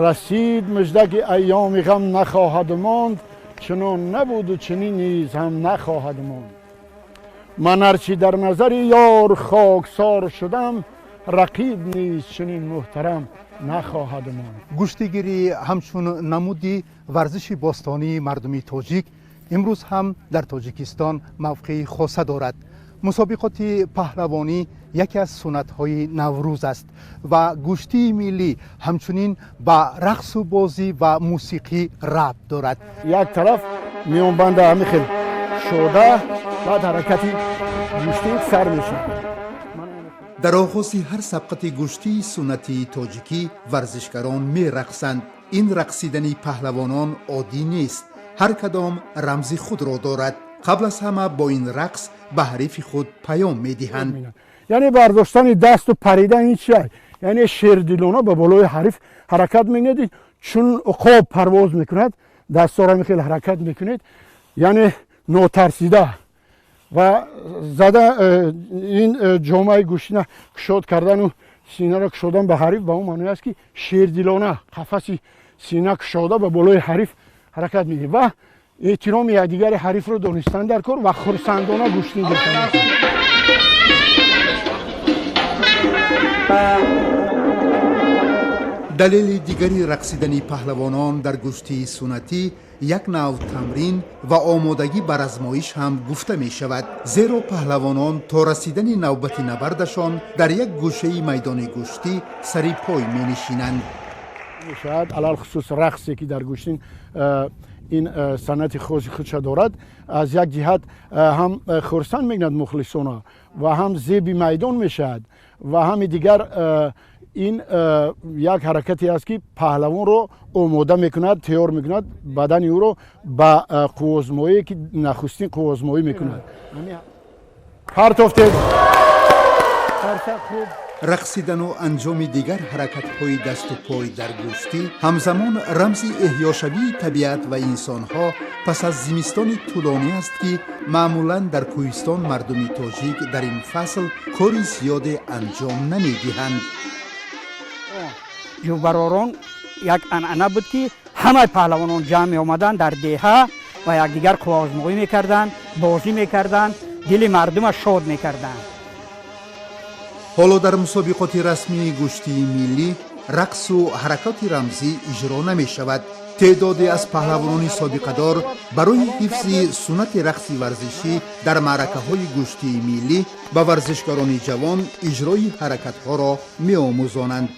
Расид мужда, ки айёми ғам нахоҳад монд, чунон набуду чунин низ ҳам нахоҳад монд. Ман ҳарчи дар назари ёр хоксор шудам, рақиб низ чунин муҳтарам нахоҳад монд. Гӯштигирӣ ҳамчун намуди варзиши бостонии мардуми тоҷик имрӯз ҳам дар Тоҷикистон мавқеи хоса дорад. Мусобиқоти паҳлавонӣ яке аз суннатҳои Наврӯз аст ва гӯштии миллӣ ҳамчунин ба рақсу бозӣ ва мусиқӣ рабт дорад. Як тараф миёнбанда ҳамин хел шода, баъд ҳаракати гӯштӣ сар мешавад. Дар оғози ҳар сабқати гӯштии суннатии тоҷикӣ варзишгарон мерақсанд. Ин рақсидани паҳлавонон оддӣ нест, ҳар кадом рамзи худро дорад. Қабл аз ҳама бо ин рақс ба ҳарифи худ паём медиҳанд. Яъне бардоштани дасту паридан ин чи? Яъне шердилона ба болои ҳариф ҳаракат мекунед, чун уқоб парвоз мекунад, дастора хеле ҳаракат мекунед, яъне нотарсида ва зада ин ҷомаи гӯштина кушод кардану синаро кушодан ба ҳариф ба он маъное аст, ки шердилона қафаси сина кушода ба болои ҳариф ҳаракат мекунед ва эҳтироми якдигари ҳарифро донистан дар кор ва хурсандона гӯштин гирифтан. Далели дигари рақсидани паҳлавонон дар гӯштии суннатӣ як нав тамрин ва омодагӣ ба размоиш ҳам гуфта мешавад, зеро паҳлавонон то расидани навбати набардашон дар як гӯшаи майдони гӯштӣ сари пой менишинанд. Мешавад, алалхусус рақсе, ки дар гӯштин ин санъати хоси худша дорад, аз як ҷиҳат ҳам хурсанд мекунад мухлисона ва ҳам зеби майдон мешавад ва ҳами дигар ин як ҳаракате аст, ки паҳлавонро омода мекунад, тайёр мекунад бадани ӯро ба қуввозмоие, ки нахустин қуввозмоӣ мекунад. Партофтед. Рақсидану анҷоми дигар ҳаракатҳои дасту пой дар гӯштӣ ҳамзамон рамзи эҳёшавии табиат ва инсонҳо пас аз зимистони тӯлонӣ аст, ки маъмулан дар кӯҳистон мардуми тоҷик дар ин фасл кори зиёде анҷом намедиҳанд. Ҷӯбаророн як анъана буд, ки ҳамаи паҳлавонон ҷамъ меомаданд дар деҳа ва якдигар қувваозмоӣ мекарданд, бозӣ мекарданд, дили мардума шод мекарданд. Ҳоло дар мусобиқоти расмии гӯштии миллӣ рақсу ҳаракати рамзӣ иҷро намешавад. Теъдоде аз паҳлавонони собиқадор барои ҳифзи суннати рақси варзишӣ дар маъракаҳои гӯштии миллӣ ба варзишгарони ҷавон иҷрои ҳаракатҳоро меомӯзонанд.